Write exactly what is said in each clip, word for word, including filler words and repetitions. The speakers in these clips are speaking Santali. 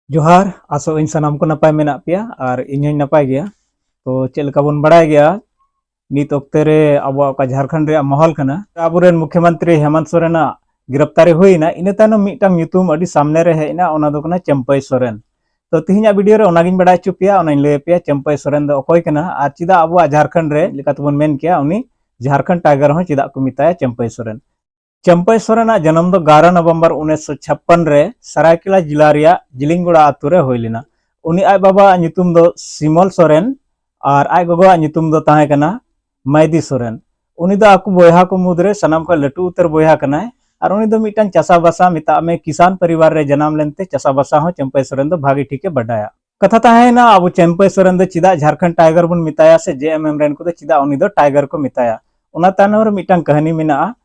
ᱡᱚᱦᱟᱨ᱾ ᱟᱥᱚᱜ ᱟᱹᱧ ᱥᱟᱱᱟᱢ ᱠᱚ ᱱᱟᱯᱟᱭ ᱢᱮᱱᱟᱜ ᱯᱮᱭᱟ ᱟᱨ ᱤᱧ ᱦᱚᱸᱧ ᱱᱟᱯᱟᱭ ᱜᱮᱭᱟ᱾ ᱛᱚ ᱪᱮᱫ ᱞᱮᱠᱟ ᱵᱚᱱ ᱵᱟᱲᱟᱭ ᱜᱮᱭᱟ, ᱱᱤᱛ ᱚᱠᱛᱮ ᱨᱮ ᱟᱵᱚᱣᱟᱜ ᱚᱠᱟ ᱡᱷᱟᱲᱠᱷᱚᱸᱰ ᱨᱮᱭᱟᱜ ᱢᱚᱦᱚᱞ ᱠᱟᱱᱟ, ᱟᱵᱚᱨᱮᱱ ᱢᱩᱠᱷᱭᱚᱢᱚᱱᱛᱨᱤ ᱦᱮᱢᱚᱱᱛ ᱥᱚᱨᱮᱱᱟᱜ ᱜᱤᱨᱟᱯᱛᱟᱨᱤ ᱦᱩᱭ ᱮᱱᱟ, ᱤᱱᱟᱹ ᱛᱟᱭᱱᱚᱢ ᱢᱤᱫᱴᱟᱝ ᱧᱩᱛᱩᱢ ᱟᱹᱰᱤ ᱥᱟᱢᱱᱮ ᱨᱮ ᱦᱮᱡ ᱮᱱᱟ, ᱚᱱᱟ ᱫᱚ ᱠᱟᱱᱟ ᱪᱟᱹᱢᱯᱟᱹᱭ ᱥᱚᱨᱮᱱ᱾ ᱛᱚ ᱛᱤᱦᱤᱧᱟᱜ ᱵᱷᱤᱰᱤᱭᱳ ᱨᱮ ᱚᱱᱟᱜᱤᱧ ᱵᱟᱲᱟᱭ ᱦᱚᱪᱚ ᱯᱮᱭᱟ, ᱚᱱᱟᱧ ᱞᱟᱹᱭ ᱟᱯᱮᱭᱟ ᱪᱟᱹᱢᱯᱟᱹᱭ ᱥᱚᱨᱮᱱ ᱫᱚ ᱚᱠᱚᱭ ᱠᱟᱱᱟ ᱟᱨ ᱪᱮᱫᱟᱜ ᱟᱵᱚᱣᱟᱜ ᱡᱷᱟᱲᱠᱷᱚᱸᱰ ᱨᱮ ᱞᱮᱠᱟᱛᱮᱵᱚᱱ ᱢᱮᱱ ᱠᱮᱭᱟ ᱩᱱᱤ ᱡᱷᱟᱲᱠᱷᱚᱸᱰ ᱴᱟᱭᱜᱟᱨ ᱦᱚᱸ ᱪᱮᱫᱟᱜ ᱠᱚ ᱢᱮᱛᱟᱭᱟ ᱪᱟᱹᱢᱯᱟᱹᱭ ᱥᱚᱨᱮᱱ᱾ ᱪᱟᱹᱢᱯᱟᱹᱭ ᱥᱚᱨᱮᱱᱟᱜ ᱡᱟᱱᱟᱢ ᱫᱚ ᱮᱜᱟᱨᱚ ᱱᱚᱵᱷᱮᱢᱵᱚᱨ ᱩᱱᱤᱥᱥᱚ ᱪᱷᱟᱯᱯᱟᱱ ᱨᱮ ᱥᱟᱨᱟᱭᱠᱮᱞᱟ ᱡᱤᱞᱟ ᱨᱮᱭᱟᱜ ᱡᱤᱞᱤᱧᱜᱚᱲᱟ ᱟᱛᱳ ᱨᱮ ᱦᱩᱭ ᱞᱮᱱᱟ᱾ ᱩᱱᱤ ᱟᱡ ᱵᱟᱵᱟᱣᱟᱜ ᱧᱩᱛᱩᱢ ᱫᱚ ᱥᱤᱢᱚᱞ ᱥᱚᱨᱮᱱ ᱟᱨ ᱟᱡ ᱜᱚᱜᱚᱣᱟᱜ ᱧᱩᱛᱩᱢ ᱫᱚ ᱛᱟᱦᱮᱸ ᱠᱟᱱᱟ ᱢᱟᱭᱫᱤ ᱥᱚᱨᱮᱱ᱾ ᱩᱱᱤ ᱫᱚ ᱟᱠᱚ ᱵᱚᱭᱦᱟ ᱠᱚ ᱢᱩᱫᱽᱨᱮ ᱥᱟᱱᱟᱢ ᱠᱷᱚᱱ ᱞᱟᱹᱴᱩ ᱩᱛᱟᱹᱨ ᱵᱚᱭᱦᱟ ᱠᱟᱱᱟᱭ ᱟᱨ ᱩᱱᱤ ᱫᱚ ᱢᱤᱫᱴᱟᱝ ᱪᱟᱥᱟᱵᱟᱥᱟ, ᱢᱮᱛᱟᱜ ᱢᱮ ᱠᱤᱥᱟᱱ ᱯᱚᱨᱤᱵᱟᱨ ᱨᱮ ᱡᱟᱱᱟᱢ ᱞᱮᱱᱛᱮ ᱪᱟᱥᱟᱵᱟᱥᱟ ᱦᱚᱸ ᱪᱟᱹᱢᱯᱟᱹᱭ ᱥᱚᱨᱮᱱ ᱫᱚ ᱵᱷᱟᱜᱮ ᱴᱷᱤᱠᱮ ᱵᱟᱰᱟᱭᱟ᱾ ᱠᱟᱛᱷᱟ ᱛᱟᱦᱮᱸᱭᱮᱱᱟ, ᱟᱵᱚ ᱪᱟᱹᱢᱯᱟᱹᱭ ᱥᱚᱨᱮᱱ ᱫᱚ ᱪᱮᱫᱟᱜ ᱡᱷᱟᱲᱠᱷᱚᱸᱰ ᱴᱟᱭᱜᱟᱨ ᱵᱚᱱ ᱢᱮᱛᱟᱭᱟ ᱥᱮ ᱡᱮ ᱮᱢ ᱮᱢ ᱨᱮᱱ ᱠᱚᱫᱚ ᱪᱮᱫᱟᱜ ᱩᱱᱤ ᱫᱚ ᱴᱟᱭᱜᱟᱨ ᱠᱚ ᱢᱮᱛᱟᱭᱟ? ᱚᱱᱟ ᱛᱟᱭᱱᱚᱢ ᱨᱮ ᱢᱤᱫᱴᱟᱝ ᱠᱟᱹᱦᱱᱤ ᱢᱮᱱᱟᱜᱼᱟ᱾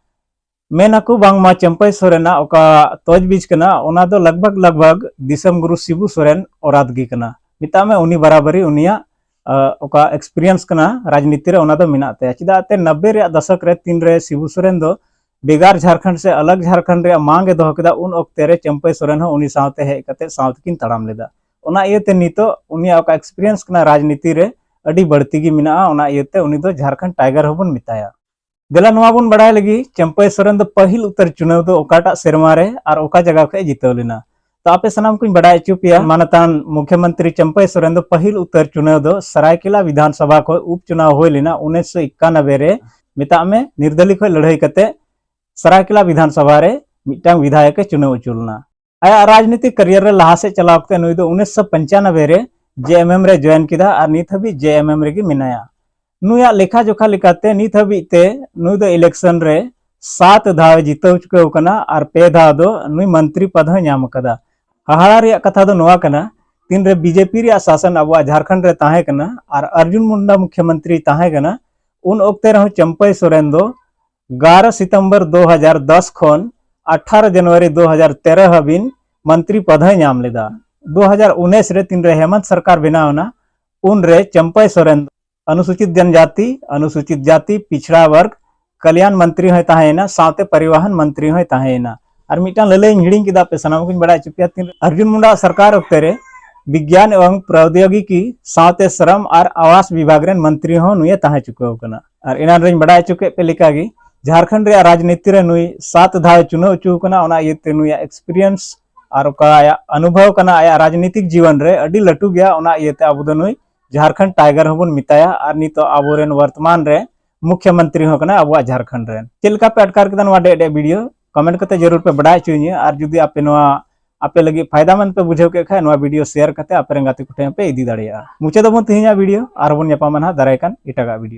ᱢᱮᱱ ᱟᱠᱚ ᱵᱟᱝᱢᱟ ᱪᱟᱹᱢᱯᱟᱹᱭ ᱥᱚᱨᱮᱱᱟᱜ ᱚᱠᱟ ᱛᱚᱡᱽᱵᱤᱡᱽ ᱠᱟᱱᱟ, ᱚᱱᱟ ᱫᱚ ᱞᱟᱜᱽ ᱵᱷᱟᱜᱽ ᱞᱟᱜᱽ ᱵᱷᱟᱜᱽ ᱫᱤᱥᱚᱢ ᱜᱩᱨᱩ ᱥᱤᱵᱩ ᱥᱚᱨᱮᱱ ᱚᱨᱟᱛ ᱜᱮ ᱠᱟᱱᱟ᱾ ᱢᱮᱛᱟᱜ ᱢᱮ ᱩᱱᱤ ᱵᱟᱨᱟᱵᱟᱨᱤ ᱩᱱᱤᱭᱟᱜ, ᱟ, ᱚᱠᱟ ᱮᱠᱥᱯᱤᱨᱤᱭᱮᱱᱥ ᱠᱟᱱᱟ ᱨᱟᱡᱽᱱᱤᱛᱤ ᱨᱮ, ᱚᱱᱟ ᱫᱚ ᱢᱮᱱᱟᱜ ᱛᱟᱭᱟ᱾ ᱪᱮᱫᱟᱜ ᱛᱮ ᱱᱚᱵᱵᱮ ᱨᱮᱭᱟᱜ ᱫᱚᱥᱚᱠ ᱨᱮ ᱛᱤᱱᱨᱮ ᱥᱤᱵᱩ ᱥᱚᱨᱮᱱ ᱫᱚ ᱵᱷᱮᱜᱟᱨ ᱡᱷᱟᱲᱠᱷᱚᱸᱰ ᱥᱮ ᱟᱞᱟᱜᱽ ᱡᱷᱟᱲᱠᱷᱚᱸᱰ ᱨᱮᱭᱟᱜ ᱢᱟᱝ ᱮ ᱫᱚᱦᱚ ᱠᱮᱫᱟ, ᱩᱱ ᱚᱠᱛᱮ ᱨᱮ ᱪᱟᱹᱢᱯᱟᱹᱭ ᱥᱚᱨᱮᱱ ᱦᱚᱸ ᱩᱱᱤ ᱥᱟᱶᱛᱮ ᱦᱮᱡ ᱠᱟᱛᱮ ᱥᱟᱶ ᱛᱮᱠᱤᱱ ᱛᱟᱲᱟᱢ ᱞᱮᱫᱟ᱾ ᱚᱱᱟ ᱤᱭᱟᱹᱛᱮ ᱱᱤᱛᱚᱜ ᱩᱱᱤᱭᱟᱜ ᱚᱠᱟ ᱮᱠᱥᱯᱤᱨᱤᱭᱮᱱᱥ ᱠᱟᱱᱟ ᱨᱟᱡᱽᱱᱤᱛᱤ ᱨᱮ, ᱟᱹᱰᱤ ᱵᱟᱹᱲᱛᱤ ᱜᱮ ᱢᱮᱱᱟᱜᱼᱟ᱾ ᱚᱱᱟ ᱤᱭᱟᱹᱛᱮ ᱩᱱᱤ ᱫᱚ ᱡᱷᱟᱲᱠᱷᱚᱸᱰ ᱴᱟᱭᱜᱟᱨ ᱦᱚᱸᱵᱚᱱ ᱢᱮᱛᱟᱭᱟ᱾ ᱫᱮᱞᱟ ᱱᱚᱣᱟ ᱵᱚᱱ ᱵᱟᱲᱟᱭ ᱞᱟᱹᱜᱤᱫ ᱪᱟᱹᱢᱯᱟᱹᱭ ᱥᱚᱨᱮᱱ ᱫᱚ ᱯᱟᱹᱦᱤᱞ ᱩᱛᱟᱹᱨ ᱪᱩᱱᱟᱹᱣ ᱫᱚ ᱚᱠᱟᱴᱟᱜ ᱥᱮᱨᱢᱟ ᱨᱮ ᱟᱨ ᱚᱠᱟ ᱡᱟᱭᱜᱟ ᱠᱷᱚᱱ ᱮ ᱡᱤᱛᱟᱹᱣ ᱞᱮᱱᱟ᱾ ᱛᱚ ᱟᱯᱮ ᱥᱟᱱᱟᱢ ᱠᱚᱧ ᱵᱟᱰᱟᱭ ᱦᱚᱪᱚ ᱯᱮᱭᱟ, ᱢᱟᱱᱚᱛᱟᱱ ᱢᱩᱠᱷᱭᱚᱢᱚᱱᱛᱨᱤ ᱪᱟᱹᱢᱯᱟᱹᱭ ᱥᱚᱨᱮᱱ ᱫᱚ ᱯᱟᱹᱦᱤᱞ ᱩᱛᱟᱹᱨ ᱪᱩᱱᱟᱹᱣ ᱫᱚ ᱥᱟᱨᱟᱭᱠᱮᱞᱟ ᱵᱤᱫᱷᱟᱱ ᱥᱚᱵᱷᱟ ᱠᱷᱚᱱ ᱩᱯ ᱪᱩᱱᱟᱣ ᱦᱩᱭ ᱞᱮᱱᱟ ᱩᱱᱤᱥᱥᱚ ᱮᱠᱟᱱᱚᱵᱵᱳᱭ ᱨᱮ, ᱢᱮᱛᱟᱜ ᱢᱮ ᱱᱤᱨᱫᱟᱞᱤ ᱠᱷᱚᱱ ᱞᱟᱹᱲᱦᱟᱹᱭ ᱠᱟᱛᱮ ᱥᱟᱨᱟᱭᱠᱮᱞᱟ ᱵᱤᱫᱷᱟᱱ ᱥᱚᱵᱷᱟ ᱨᱮ ᱢᱤᱫᱴᱟᱝ ᱵᱤᱫᱷᱟᱭᱚᱠ ᱮ ᱪᱩᱱᱟᱹᱣ ᱦᱚᱪᱚ ᱞᱮᱱᱟ᱾ ᱟᱭᱟᱜ ᱨᱟᱡᱽᱱᱤᱛᱤ ᱠᱮᱨᱤᱭᱟᱨ ᱨᱮ ᱞᱟᱦᱟ ᱥᱮᱫ ᱪᱟᱞᱟᱣ ᱠᱟᱛᱮ ᱱᱩᱭ ᱫᱚ ᱩᱱᱤᱥᱥᱚ ᱯᱚᱧᱪᱟᱱᱚᱵᱵᱳᱭ ᱨᱮ ᱡᱮ ᱮᱢ ᱮᱢ ᱨᱮ ᱡᱚᱭᱮᱱ ᱠᱮᱫᱟ ᱟᱨ ᱱᱤᱛ ᱦᱟᱹᱵᱤᱡ ᱡᱮ ᱮᱢ ᱮᱢ ᱨᱮᱜᱮ ᱢᱮᱱᱟᱭᱟ᱾ ᱱᱩᱭᱟᱜ ᱞᱮᱠᱷᱟ ᱡᱚᱠᱷᱟ ᱞᱮᱠᱟᱛᱮ ᱱᱤᱛ ᱦᱟᱹᱵᱤᱡ ᱛᱮ ᱱᱩᱭ ᱫᱚ ᱤᱞᱮᱠᱥᱚᱱ ᱨᱮ ᱥᱟᱛ ᱫᱷᱟᱣ ᱮ ᱡᱤᱛᱟᱹᱣ ᱪᱩᱠᱟᱹᱣ ᱟᱠᱟᱱᱟ ᱟᱨ ᱯᱮ ᱫᱷᱟᱣ ᱫᱚ ᱱᱩᱭ ᱢᱚᱱᱛᱨᱤ ᱯᱚᱫ ᱦᱚᱸᱭ ᱧᱟᱢ ᱟᱠᱟᱫᱟ᱾ ᱦᱟᱦᱟᱲᱟ ᱨᱮᱭᱟᱜ ᱠᱟᱛᱷᱟ ᱫᱚ ᱱᱚᱣᱟ ᱠᱟᱱᱟ, ᱛᱤᱱᱨᱮ ᱵᱤᱡᱮᱯᱤ ᱨᱮᱭᱟᱜ ᱥᱟᱥᱚᱱ ᱟᱵᱚᱣᱟᱜ ᱡᱷᱟᱲᱠᱷᱚᱸᱰ ᱨᱮ ᱛᱟᱦᱮᱸ ᱠᱟᱱᱟ ᱟᱨ ᱚᱨᱡᱩᱱ ᱢᱩᱱᱰᱟ ᱢᱩᱠᱷᱭᱚᱢᱚᱱᱛᱨᱤ ᱛᱟᱦᱮᱸ ᱠᱟᱱᱟ, ᱩᱱ ᱚᱠᱛᱮ ᱨᱮᱦᱚᱸ ᱪᱟᱹᱢᱯᱟᱹᱭ ᱥᱚᱨᱮᱱ ᱫᱚ ᱮᱜᱟᱨᱚ ᱥᱤᱛᱚᱢᱵᱚᱨ ᱫᱩ ᱦᱟᱡᱟᱨ ᱫᱚᱥ ᱠᱷᱚᱱ ᱟᱴᱷᱟᱨᱚ ᱡᱟᱱᱩᱣᱟᱨᱤ ᱫᱩ ᱦᱟᱡᱟᱨ ᱛᱮᱨᱚ ᱦᱟᱹᱵᱤᱡ ᱢᱚᱱᱛᱨᱤ ᱯᱚᱫ ᱦᱚᱸᱭ ᱧᱟᱢ ᱞᱮᱫᱟ᱾ ᱫᱩ ᱦᱟᱡᱟᱨ ᱩᱱᱤᱥ ᱨᱮ ᱛᱤᱱᱨᱮ ᱦᱮᱢᱚᱱᱛ ᱥᱚᱨᱠᱟᱨ ᱵᱮᱱᱟᱣ ᱮᱱᱟ, ᱩᱱᱨᱮ ᱪᱟᱹᱢᱯᱟᱹᱭ ᱥᱚᱨᱮᱱ ᱫᱚ ᱚᱱᱩᱥᱩᱪᱤᱛ ᱡᱚᱱᱡᱟᱛᱤ, ᱚᱱᱩᱥᱩᱪᱤᱛ ᱡᱟᱛᱤ, ᱯᱤᱪᱷᱲᱟ ᱵᱚᱨᱜᱽ ᱠᱟᱞᱭᱟᱱ ᱢᱚᱱᱛᱨᱤ ᱦᱚᱸᱭ ᱛᱟᱦᱮᱸᱭᱮᱱᱟ, ᱥᱟᱶᱛᱮ ᱯᱚᱨᱤᱵᱚᱦᱚᱱ ᱢᱚᱱᱛᱨᱤ ᱦᱚᱸᱭ ᱛᱟᱦᱮᱸᱭᱮᱱᱟ᱾ ᱟᱨ ᱢᱤᱫᱴᱟᱝ ᱞᱟᱹᱞᱟᱹᱭ ᱤᱧ ᱦᱤᱲᱤᱧ ᱠᱮᱫᱟ, ᱟᱯᱮ ᱥᱟᱱᱟᱢ ᱠᱚᱧ ᱵᱟᱲᱟᱭ ᱦᱚᱪᱚ ᱯᱮᱭᱟ᱾ ᱛᱤᱱ ᱚᱨᱡᱩᱱ ᱢᱩᱱᱰᱟ ᱥᱚᱨᱠᱟᱨ ᱚᱠᱛᱮ ᱨᱮ ᱵᱤᱜᱽᱜᱟᱱ ᱮᱵᱚᱝ ᱯᱨᱚᱣᱫᱭᱳᱜᱤᱠᱤ ᱥᱟᱶᱛᱮ ᱥᱨᱚᱢ ᱟᱨ ᱟᱣᱟᱥ ᱵᱤᱵᱷᱟᱜᱽ ᱨᱮᱱ ᱢᱚᱱᱛᱨᱤ ᱦᱚᱸ ᱱᱩᱭᱮ ᱛᱟᱦᱮᱸ ᱪᱩᱠᱟᱹᱣ ᱟᱠᱟᱱᱟ᱾ ᱟᱨ ᱮᱱᱟᱱ ᱨᱮᱧ ᱵᱟᱰᱟᱭ ᱦᱚᱪᱚ ᱠᱮᱫ ᱯᱮ ᱞᱮᱠᱟᱜᱮ, ᱡᱷᱟᱲᱠᱷᱚᱸᱰ ᱨᱮᱭᱟᱜ ᱨᱟᱡᱽᱱᱤᱛᱤ ᱨᱮ ᱱᱩᱭ ᱥᱟᱛ ᱫᱷᱟᱣ ᱪᱩᱱᱟᱹᱣ ᱦᱚᱪᱚ ᱟᱠᱟᱱᱟ᱾ ᱚᱱᱟ ᱤᱭᱟᱹᱛᱮ ᱱᱩᱭᱟᱜ ᱮᱠᱥᱯᱤᱨᱤᱭᱮᱱᱥ ᱟᱨ ᱚᱠᱟ ᱟᱭᱟᱜ ᱚᱱᱩᱵᱷᱚᱵ ᱠᱟᱱᱟ ᱟᱭᱟᱜ ᱨᱟᱡᱽᱱᱤᱛᱤᱠ ᱡᱤᱵᱚᱱ ᱨᱮ, ᱟᱹᱰᱤ ᱞᱟᱹᱴᱩ ᱜᱮᱭᱟ᱾ ᱚᱱᱟ ᱤᱭᱟᱹᱛᱮ ᱟᱵᱚ ᱫᱚ ᱱᱩᱭ ᱡᱷᱟᱲᱠᱷᱚᱸᱰ ᱴᱟᱭᱜᱟᱨ ᱦᱚᱸᱵᱚᱱ ᱢᱮᱛᱟᱭᱟ᱾ ᱟᱨ ᱱᱤᱛᱚᱜ ᱟᱵᱚᱨᱮᱱ ᱵᱚᱨᱛᱚᱢᱟᱱ ᱨᱮ ᱢᱩᱠᱷᱭᱚᱢᱚᱱᱛᱨᱤ ᱦᱚᱸ ᱠᱟᱱᱟᱭ ᱟᱵᱚᱣᱟᱜ ᱡᱷᱟᱲᱠᱷᱚᱸᱰ ᱨᱮᱱ᱾ ᱪᱮᱫ ᱞᱮᱠᱟ ᱯᱮ ᱟᱴᱠᱟᱨ ᱠᱮᱫᱟ ᱱᱚᱣᱟ ᱰᱮ ᱰᱮ ᱵᱷᱤᱰᱤᱭᱳ? ᱠᱚᱢᱮᱱᱴ ᱠᱟᱛᱮ ᱡᱟᱹᱨᱩᱲ ᱯᱮ ᱵᱟᱰᱟᱭ ᱦᱚᱪᱚᱧᱟ᱾ ᱟᱨ ᱡᱩᱫᱤ ᱟᱯᱮ ᱱᱚᱣᱟ ᱟᱯᱮ ᱞᱟᱹᱜᱤᱫ ᱯᱷᱟᱭᱫᱟ ᱢᱟᱱ ᱯᱮ ᱵᱩᱡᱷᱟᱹᱣ ᱠᱮᱫ ᱠᱷᱟᱱ, ᱱᱚᱣᱟ ᱵᱷᱤᱰᱤᱭᱳ ᱥᱮᱭᱟᱨ ᱠᱟᱛᱮ ᱟᱯᱮ ᱨᱮᱱ ᱜᱟᱛᱮ ᱠᱚᱴᱷᱮᱱ ᱯᱮ ᱤᱫᱤ ᱫᱟᱲᱮᱭᱟᱜᱼᱟ᱾ ᱢᱩᱪᱟᱹᱫ ᱟᱵᱚᱱ ᱛᱮᱦᱮᱧᱟᱜ ᱵᱷᱤᱰᱤᱭᱳ, ᱟᱨᱦᱚᱸ ᱵᱚᱱ ᱧᱟᱯᱟᱢᱟ ᱱᱟᱦᱟᱜ ᱫᱟᱨᱟᱭ ᱠᱟᱱ ᱮᱴᱟᱜᱟᱜ ᱵᱷᱤᱰᱤᱭᱳ᱾